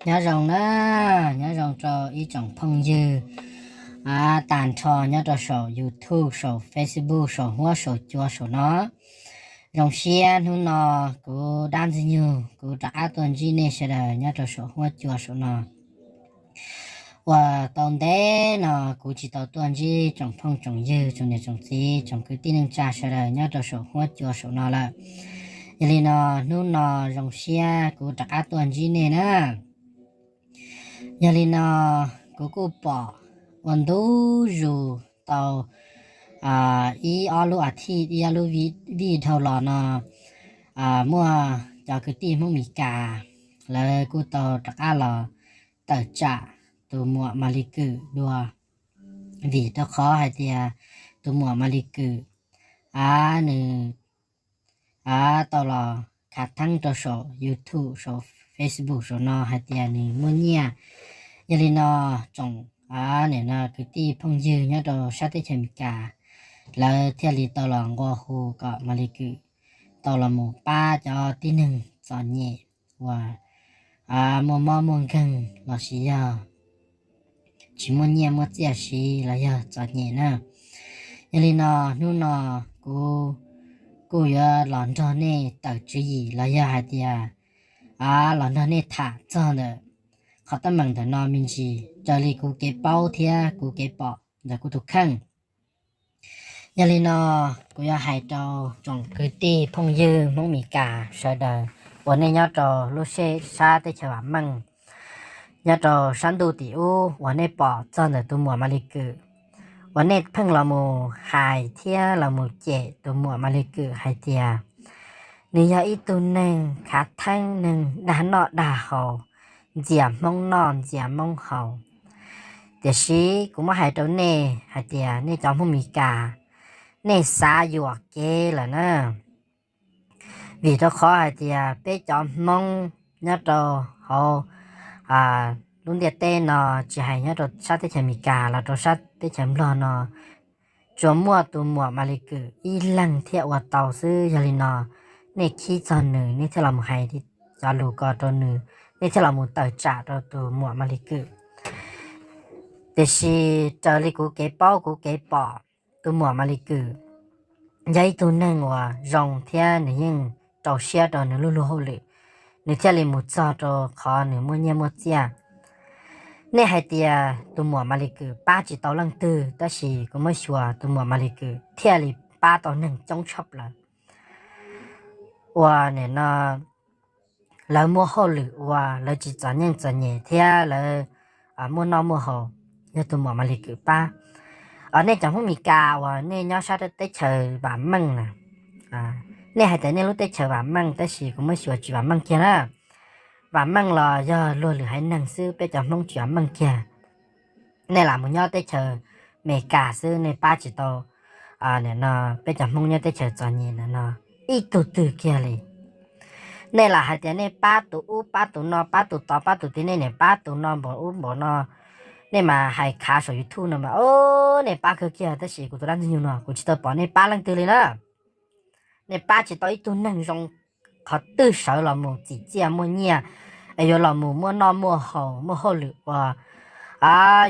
Nyob zoo na, nyob zoo rau ib tsoom phooj ywg tag nrho nyob rau saum YouTube, saum Facebook, saum huab saum cua saum no. Zoo siab hnub no kuv Dab Ntxwg Nyoog kuv rov qab tuaj ntsib nej sawv daws nyob rau saum huab cua saum no. Uas tau ntev no kuv tsis tau tuaj ntsib tsoom phooj tsoom ywg, tsoom niam tsoom txiv, tsoom kwv tij neej tsa sawv daws nyob rau saum huab cua saum no lawm. Yog li no, hnub no zoo siab kuv rov qab tuaj ntsib nej na. Yog li no, kuv kuj pom ua ntu zus tau ib ob lub a thij, ib ob lub vij dhau los no, muaj cov kwv tij Hmoob Mes Kas lawv kuj tau rov qab los tawm tsam tus muam Mas Lis Kwm dua, vim rau qhov hais tias tus muam Mas Lis Kwm nws tau los khav theeb rau saum YouTube, saum Facebook saum no hais tias nws muaj nyiaj. Yog li no, tsoom nim no kwv tij phooj ywg nyob rau sab teb chaws Amelikas, lawv thiaj li tau los nqua hu kom Mas Lis Kwm tau los mus pab cov tib neeg txom nyem uas muaj mob muaj nkeeg los sis yog tsis muaj nyiaj muaj txiaj siv los yog txom nyem na. Yog li no, hnub no kuv kuj yuav los nrog nej tawm tswv yim los yog hais tias los nrog nej tham txog ntawm qhov teeb meem ntawm no me ntsis raws li kuv kev paub thiab kuv kev pom ntawm kuv tus kheej. Yog li no, kuv yuav hais rau tsoom kwv tij phooj ywg Hmoob Mes Kas sawv daws uas nej nyob rau lub sab teb chaws vam meej, nyob rau sab ntuj tim ub uas nej pom txog ntawm tus muam Mas Lis Kwm, uas nej pheej los mus hais thiab los mus cem tus muam Mas Lis Kwm hais tias nws yog ib tug neeg khav theeb, neeg dag noj dag haus, ntxias Hmoob noj ntxias Hmoob haus. Tiam sis kuv muab hais rau nej hais tias nej cov Hmoob Mes Kas, nej xav yuam kev lawm na. Vim rau qhov hais tias peb cov Hmoob nyob rau hauv lub ntiaj teb no, tsis hais nyob rau sab teb chaws Amelikas los rau sab teb chaws Nplog no, tsuas muaj tus muam Mas Lis Kwm ib leeg thiaj ua tau xwb. Yog li no, nej khib txog nws, nej thiaj los mus hais cov lus ko rau nws, nej thiaj los mus tawm tsam rau tus muam Mas Lis Kwm. Tiam sis raws li kuv kev paub kuv kev pom, tus muam Mas Lis Kwm yog ib tug neeg uas zoo thiab nws yeej rau siab rau nws lub luag hauj lwm, nws thiaj li mus txog rau qhov nws muaj nyiaj muaj txiaj. Nej hais tias tus muam Mas Lis Kwm pab tsis tau leej twg, tab sis kuv muab xyuas tus muam Mas Lis Kwm thiaj li pab tau neeg coob tshaj plaws. Uas nim no lawv muaj hauj lwm ua, lawv tsis txom nyeej txom nyem thiab lawv muaj noj muaj haus, yog tus muam Mas Lis Kwm pab. Nej cov Hmoob Mes Kas uas nej nyob sab teb chaws vam meej na, nej hais tias nej lub teb chaws vam meej, tab sis kuv muab xyuas tsis vam meej kiag na. Vam meej los yog luag lwm haiv neeg xwb, peb cov Hmoob tsis vam meej kiag. Nej lam mus nyob teb chaws Amelikas xwb, nej pab tsis tau nim no peb cov Hmoob nyob teb chaws txom nyem ntawm no ib tug twg kiag li. Nej lam hais tias nej pab tus ub pab tus no, pab tus tod pab tus tid, nej niam pab tus no npaum ub npaum no, nej mas hais khav saum YouTube no mas, o, nej pab kawg kiag, tab sis kuv tus Dab Ntxwg Nyoog no kuv tsis tau pom nej pab leej twg li na. Nej pab tsis tau ib tug neeg zoo qhov twg sawv los mus txim txiaj muaj nyiaj, es yuav los mus muaj noj muaj haus, muaj hauj lwm ua,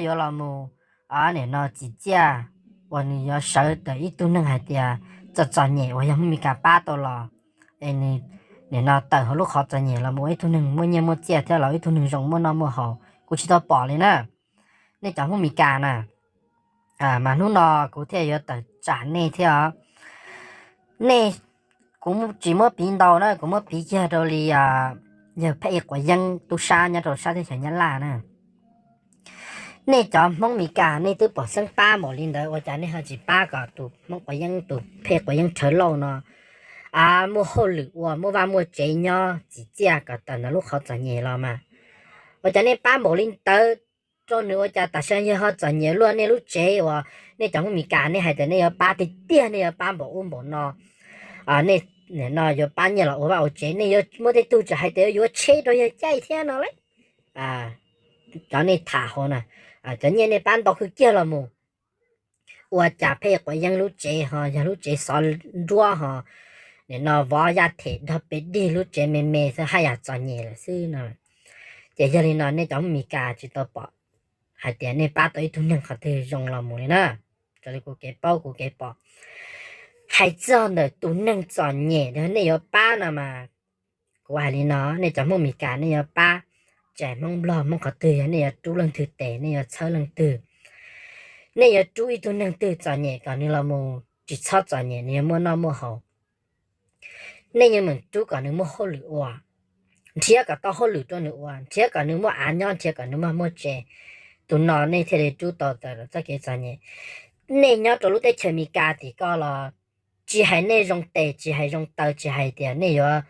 yuav los mus nim no txim txiaj uas nws yuav sawv tawm ib tug neeg hais tias txom txom nyem uas yog Hmoob Mes Kas pab tau los, es nws nim no tawm hauv lub qhov txom nyem los mus ua ib tug neeg muaj nyiaj muaj txiaj thiab los ib tug neeg zoo muaj noj muaj haus, kuv tsis tau pom li na. Nej cov Hmoob Mes Kas na, mas hnub no kuv thiaj yuav tawm tsam nej thiab os. Nej, kuv tsis muab piv ntau na, kuv muab piv kiag rau li yawg Phej Quav Yeeb tub sab nyob rau sab teb chaws Nyab Laj na. Nej cov Hmoob Mes Kas nej twb pom xeeb pab npaum li ntawd, ua cas nej ho tsis pab kom tus Hmoob Quav Yeeb, tus Phej Quav Yeeb Rhawv Lauj no muaj hauj lwm ua, muaj vaj muaj tsev nyob txim txiaj kom tawm ntawm lub qhov txom nyem los mas? Ua cas nej pab npaum li ntawd rau nws, ua cas tam sim no yawg ho txom nyem luaj? Nej lub tsev uas nej cov Hmoob Mes Kas nej hais tias nej yuav pab tiag tiag, nej yuav pab npaum ub npaum no, nej nim no yuav pab nyiaj los ua vaj ua tsev, nej yuav muaj tej tug tseem hais tias yuav tsheb rau yawg caij thiab no lauj. Cov nej tham hauv na, cov nyiaj nej pab ntau kawg kiag los mus, ua cas Phej Quav Yeeb lub tsev ho yog lub tsev xov nruab ho, nim no vov yaj them dog pes dig, lub tsev me me xwb haj yam txom nyem lawm xwb no. Ces yog li no nej cov Hmoob Mes Kas tsis tau pom hais tias nej pab tau ib tug neeg qhov twg zoo los mus li na. Raws li kuv kev paub kuv kev pom, hais txog ntawm tus neeg txom nyem nej yuav pab no mas, kuv hais li no, nej cov Hmoob Mes Kas nej yuav pab, tsis hais Hmoob Nplog Hmoob qhov twg, yog nej yuav rub leej twg tes, nej yuav txhawb leej twg, nej yuav rub ib tug neeg twg txom nyem kom nws los mus tsis txhob txom nyem, nws yuav muaj noj muaj haus, nej yeej meem rub kom nws muaj hauj lwm ua, nrhiav kom tau hauj lwm rau nws ua, nrhiav kom nws muaj av nyob, nrhiav kom nws muaj muaj tsev. Tus no nej thiaj li rub tau tawm txoj kev txom nyem. Nej nyob rau lub teb chaws Mes Kas tim ko los, tsis hais nej zoo tes tsis hais zoo taw, tsis hais tias nej yuav,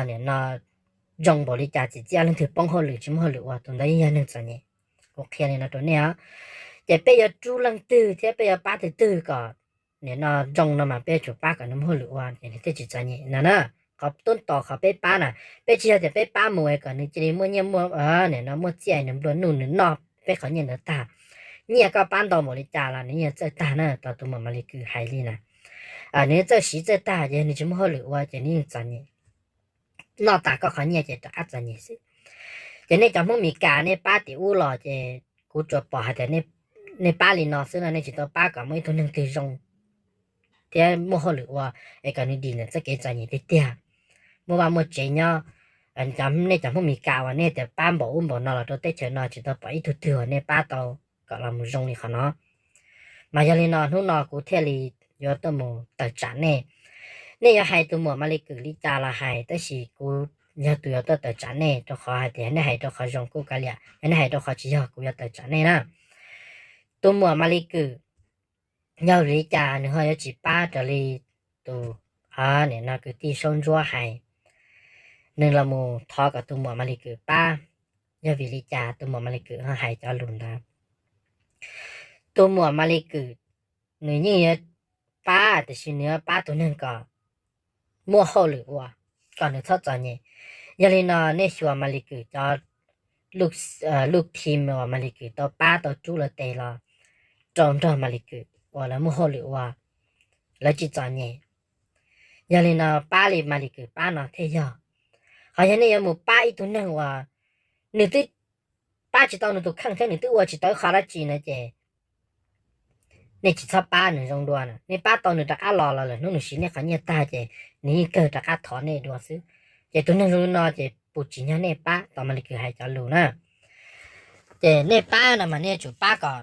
nim no, zoo npaum li cas, txim txiaj leej twg poob hauj lwm tsis muaj hauj lwm ua, tus ntawd yeej yog neeg txom nyem. Kuv qhia li no rau nej os. Ces peb yuav rub leej twg thiab peb yuav pab tus twg kom nim no zoo no mas peb yuav tsum pab kom nws muaj hauj lwm ua ces nws thiaj tsis txom nyem no na. Qhov tub tos qhov peb pab na, peb tsis yog tias peb pab mus kom nws cia li muaj nyiaj muaj, nim no muaj txiaj nws nplua nuj nws noj peb qhov nyiaj ntawd tag. Nyiaj koj pab ntau npaum li cas los nws yeej txawj tag na, tos tus muam Malis Kws hais li na. Nws txawj siv txawj tag ces nws tsis muaj hauj lwm ua ces nws yeej txom nyem. Noj tas koj qhov nyiaj ces rov qab txom nyem xwb. Ces nej cov Hmoob Mes Kas nej pab tim ub los ces kuv tsuas pom hais tias nej pab li no xwb no, nej tsis tau pab kom muaj ib tug neeg twg zoo thiab muaj hauj lwm ua es kom nws dim ntawm txoj kev txom nyem tiag tiag, muaj vaj muaj tsev nyob. Nej cov Hmoob Mes Kas uas nej tias pab npaum ub npaum no los rau teb chaws no tsis tau pom ib tug twg uas nej pab tau kom los mus zoo li qhov no. Mas yog li no hnub no kuv thiaj li yuav tuaj mus tawm tsam nej. Nej yuav hais tus muam Malis Kws li cas los hais, tab sis kuv yog tus yuav tuaj tawm tsam nej, rau qhov hais tias nej hais rau qhov zoo kuj kav liam, yog nej hais rau qhov tsis yog kuv yuav tawm tsam nej na. Tus muam Malis Kws, yog vim li cas nws ho yuav tsis pab raws li tus, nim no kwv tij Saub Ntsuab hais, nws los mus thov kom tus muam Malis Kws pab, yog vim li cas tus muam Malis Kws ho hais cov lus ntawd? Tus muam Malis Kws nws yeej yuav pab, tiam sis nws yuav pab tus neeg kom muaj hauj lwm ua, kom nws txhob txom nyem. Yog li no nej xyuas Malis Kws cov, lub team uas Malis Kws tau pab tau rub lawv tes los rau nrog Malis Kws uas lawv muaj hauj lwm ua, lawv tsis txom nyem. Yog li no pab li Malis Kws pab no thiaj yog. Ho yog nej yuav mus pab ib tug neeg uas nws twb pab tsis tau nws tus kheej thiab nws twb ua tsis tau ib qho dab tsi no ces nej tsis txhob pab nws zoo dua na. Nej pab tau nws rov qab los los lawm hnub nws siv nej qhov nyiaj tag ces nws yeej kawg rov qab thov nej dua xwb. Ces tus neeg zoo li no ces puas tsim nyog nej pab? Tos Malis Kws hais cov lus na. Ces nej pab no mas nej yuav tsum pab kom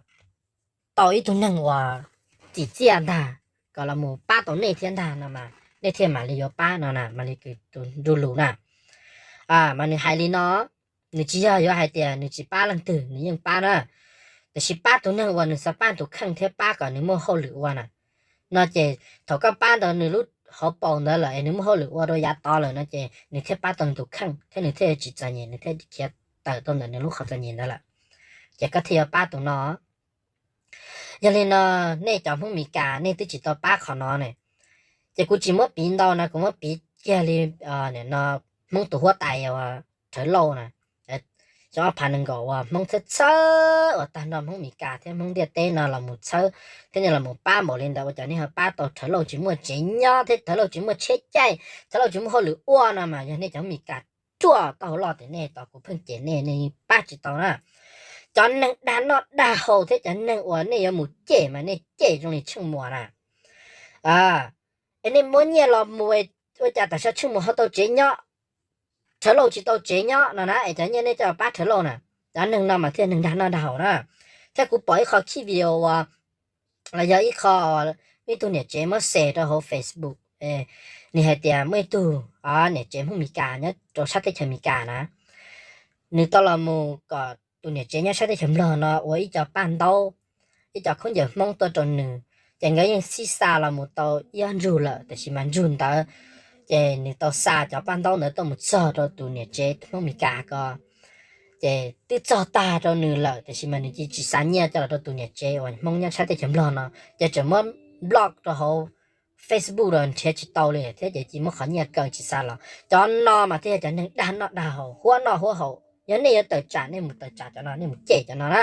tau ib tug neeg uas txim txiaj ntag, kom los mus pab tau nej thiab ntag no mas nej thiaj mam li yuav pab no na, Malis Kws tus ntu lus na. Mas nws hais li no, nws tsis yog yuav hais tias nws tsis pab leej twg, nws yeej pab na, tiam sis pab tus neeg uas nws xav pab tus kheej thiab pab kom nws muaj hauj lwm ua na. No ces thaum koj pab ntawd nws lub hauv paus ntawd lawm es nws muaj hauj lwm ua rau yav tod lawm no ces nws thiaj pab tau nws tus kheej thiab nws thiaj tsis txom nyem, nws thiaj khiav tawm tau ntawm nws lub qhov txom nyem ntawd lawm. Ces koj thiaj yuav pab tus no. Yog li no nej cov Hmoob Mes Kas nej twb tsis tau pab qhov no ne, ces kuv tsis muab piv ntau no, kuv muab piv kiag li no, Hmoob tus huab tais uas Rhawv Lauj na. Xyoo ob phav nees nkaum uas Hmoob txhawb txhawb uas tag nrho Hmoob Mes Kas thiab Hmoob ntiaj teb no los mus txhawb thiab nej los mus pab npaum li ntawd ua cas nej ho pab tau Rhawv Lauj tsis muaj tsev nyob thiab Rhawv Lauj tsis muaj tsheb caij, Rhawv Lauj tsis muaj hauj lwm ua no mas yog nej cov Hmoob Mes Kas ruaj tau hauv loj tias nej tos kuv pheej cem nej, nej yeej pab tsis tau na. Cov neeg dag noj dag haus thiab cov neeg uas nej yuav mus cem mas nej cem zoo li Tsheej Muas na. Es nej muab nyiaj los mus ua cas tam sim Tsheej Muas ho tau tsev nyob, Rhawv Lauj tsis tau tsev nyob no na, es cov nyiaj nej coj pab Rhawv Lauj na. Cov neeg no mas thiaj neeg dag noj dag haus na. Thiab kuv pom ib qho khib video uas yog ib qho, ib tug niam tsev muab share rau hauv Facebook, nws hais tias muaj ib tug niam tsev Hmoob Mes Kas nyob rau sab teb chaws Mes Kas na, nws tau los mus kom tus niam tsev nyob sab teb chaws Nplog no ua ib co paj ntaub, ib co khaub ncaws Hmoob tuaj rau nws. Ces nkawd yeej sib xa los mus tau ib ob ntsug lawm, tiam sis mas ntsug ntawd ces nws tau xa cov paj ntaub ntawd tuaj mus txog rau tus niam tsev Hmoob Mes Kas ko. Ces twb txog tag rau nws lawm, tiam sis mas nws cia tsis xa nyiaj coj los rau tus niam tsev uas Hmoob nyob sab teb chaws Nplog no, ces tseem muab block rau hauv Facebook los nrhiav tsis tau li thiab ces cia muab qhov nyiaj kaw tsis xa los. Cov no mas thiaj yog cov neeg dag noj dag haus, huab noj huab haus. Yog nej yuav tawm tsam nej mus tawm tsam cov no, nej mus cem cov no na.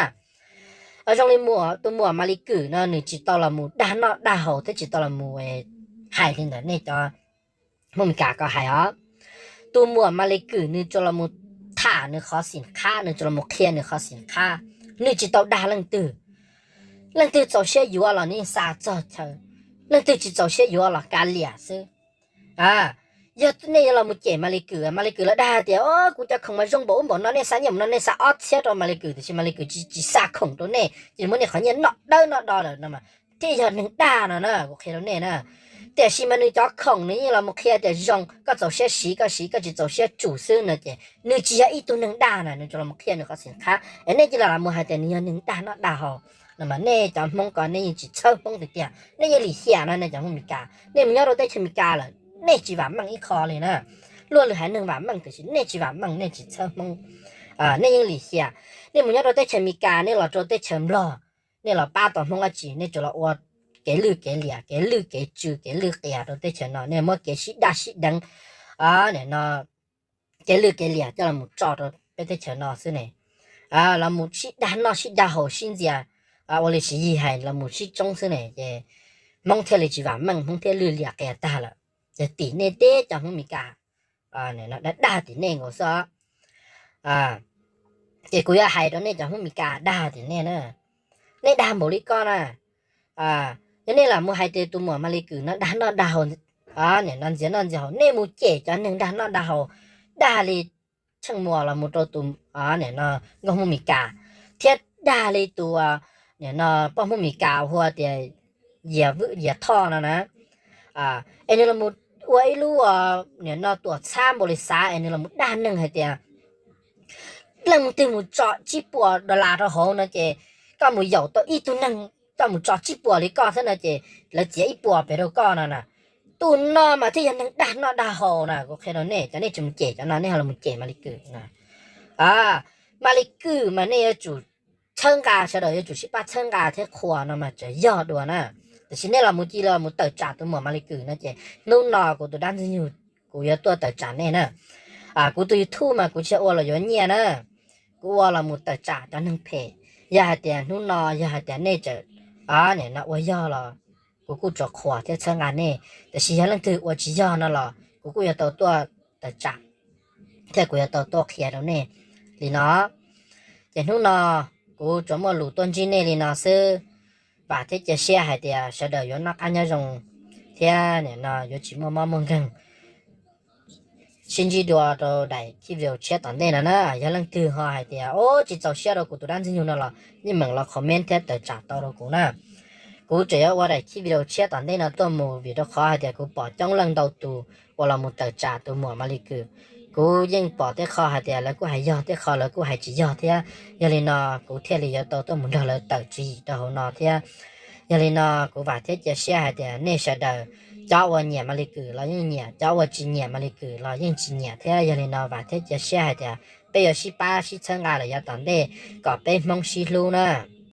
Zoo li tus muam Malis Kws no nws tsis tau los mus dag noj dag haus thiab tsis tau los mus hais li ntawm nej cov Hmoob Mes Kas ko hais os. Tus muam Malis Kws nws tsuas los mus tham nws qhov xim qhab, nws tsuas los mus qhia nws qhov xim qhab. Nws tsis tau dag leej twg. Leej twg txaus siab yuav los nws xa txog chaw, leej twg tsis txaus siab yuav los kav liam xwb. Yog nej yuav los mus cem Maly Kue, Maly Kue los dag tias, o, kuv cov khoom mas zoo npaum ub npaum no, nej xa nyiaj mus no, nej xa ob txhiab rau Maly Kue, tiam sis Maly Kue tsis, tsis xa khoom rau nej, ces muab nej qhov nyiaj noj dawb noj do lawm no mas thiaj yog neeg dag no na, kuv qhia rau nej na. Tiam sis mas nws cov khoom nws yeej los mus qhia tias zoo, koj txaus siab siv koj siv, koj tsis txaus siab tsum xwb no ces nws tsis yog ib tug neeg dag na, nws tsuas los mus qhia nws qhov xim qhab es nej cia li los mus hais tias nws yog neeg dag noj dag haus no mas nej cov Hmoob ko nej yeej tsis txhawb Hmoob tiag tiag, nej yeej lim hiam no nej cov Hmoob Meskas. Nej mus nyob rau teb chaws Meskas lawm nej tsis vam meej ib qho li na. Luag lwm haiv neeg vam meej tiam sis nej tsis vam meej, nej tsis txhawb Hmoob, nej yeej lim hiam. Nej mus nyob rau teb chaws Meskas, nej los rau teb chaws Nplog, nej los pab tau Hmoob dab tsi? Nej tsuas los ua kev lwj kev liam, kev lwj kev tsw, kev lwj qias rau teb chaws no, nej muab kev sib daj sib deev, nim no kev lwj kev liam coj los mus tso rau peb teb chaws no xwb ne. Los mus sib dag noj sib dag haus sib ntxias, ua li Siv Yis hais los mus sib tsoob xwb ne ces Hmoob thiaj li tsis vam meej, Hmoob thiaj lwj liam qias tag lawm. Ces tim nej teb cov Hmoob Meskas, dag dag tim nej nkaus xwb. Ces kuv yuav hais rau nej cov Hmoob Meskas dag tim nej na, nej dag npaum li koj na. Yog nej lam mus hais tias tus muam Maly Kue no dag noj dag haus, nim no ntxias noj ntxias haus, nej mus cem cov neeg dag noj dag haus, dag li Tsheej Muas los mus rau tus, nim no nkauj Hmoob Meskas, thiab dag li tus, nim no poj Hmoob Meskas hu tias Yias Vwj Yias Thoj no na. Es nws los mus ua ib lub, nim no tuam txhab npaum li xav es nws los mus dag neeg hais tias leej twg mus tso tsib puas dollar rau hauv no ces koj mus yaum tau ib tug neeg, koj mus tso tsib puas li koj xwb no ces lawv txiav ib puas pem rau koj no na. Tus no mas thiaj yog neeg dag noj dag haus na, kuv qhia rau nej, cov nej tsis mus cem cov no nej ho los mus cem Maly Kue na. Maly Kue mas nej yuav tsum txhawb nqa, sawv daws yuav tsum sib pab txhawb nqa thiab qhuas no mas tseem yog dua na. Tiam sis nej los mus cia li los mus tawm tsam tus muam Maly Kue no ces hnub no kuv tus dab Ntxwg Nyoog kuv yuav tuaj tawm tsam nej na. Kuv tus YouTube mas kuv tsis ua los yuav nyiaj na, kuv ua los mus tawm tsam cov neeg phem. Yog hais tias hnub no yog hais tias nej tseem, nim no ua yog los kuv kuj tsuas qhuas thiab txhawb nqa nej, tiam sis yog leej twg ua tsis yog no los kuv kuj yuav tau tuaj tawm tsam thiab kuv yuav tau tuaj qhia rau nej li no. Ces hnub no kuv tsuas muaj lus tuaj ntsib nej li no xwb. Vam thiab cia siab hais tias sawv daws yuav noj qab nyob zoo thiab nim no yuav tsis muaj mob muaj nkeeg. Sib ntsib dua rau daim video tshiab tom ntej no na. Yog leej twg ho hais tias o tsis txaus siab rau kuv tus dab Ntxwg Nyoog no los yeej meem los comment thiab tawm tsam tau rau kuv na. Kuv tseem yuav ua daim video tshiab tom ntej no tuaj mus vim rau qhov hais tias kuv pom coob leej ntau tus uas los mus tawm tsam tus muam Maly Kue. Kuv yeej pom tej qho hais tias lawv kuj hais yog, tej qho lawv kuj hais tsis yog thiab. Yog li no kuv thiaj li yuav tau tuaj mus nrog lawv tawm tswv yim rau hauv no thiab. Yog li no kuv vam thiab cia siab hais tias nej sawv daws, cov uas nyiam Maly Kue los yeej nyiam, cov uas tsis nyiam Maly Kue los yeej tsis nyiam thiab. Yog li no vam thiab cia siab hais tias peb yuav sib pab sib txhawb nqa lawm yav tom ntej kom peb Hmoob sib hlub na.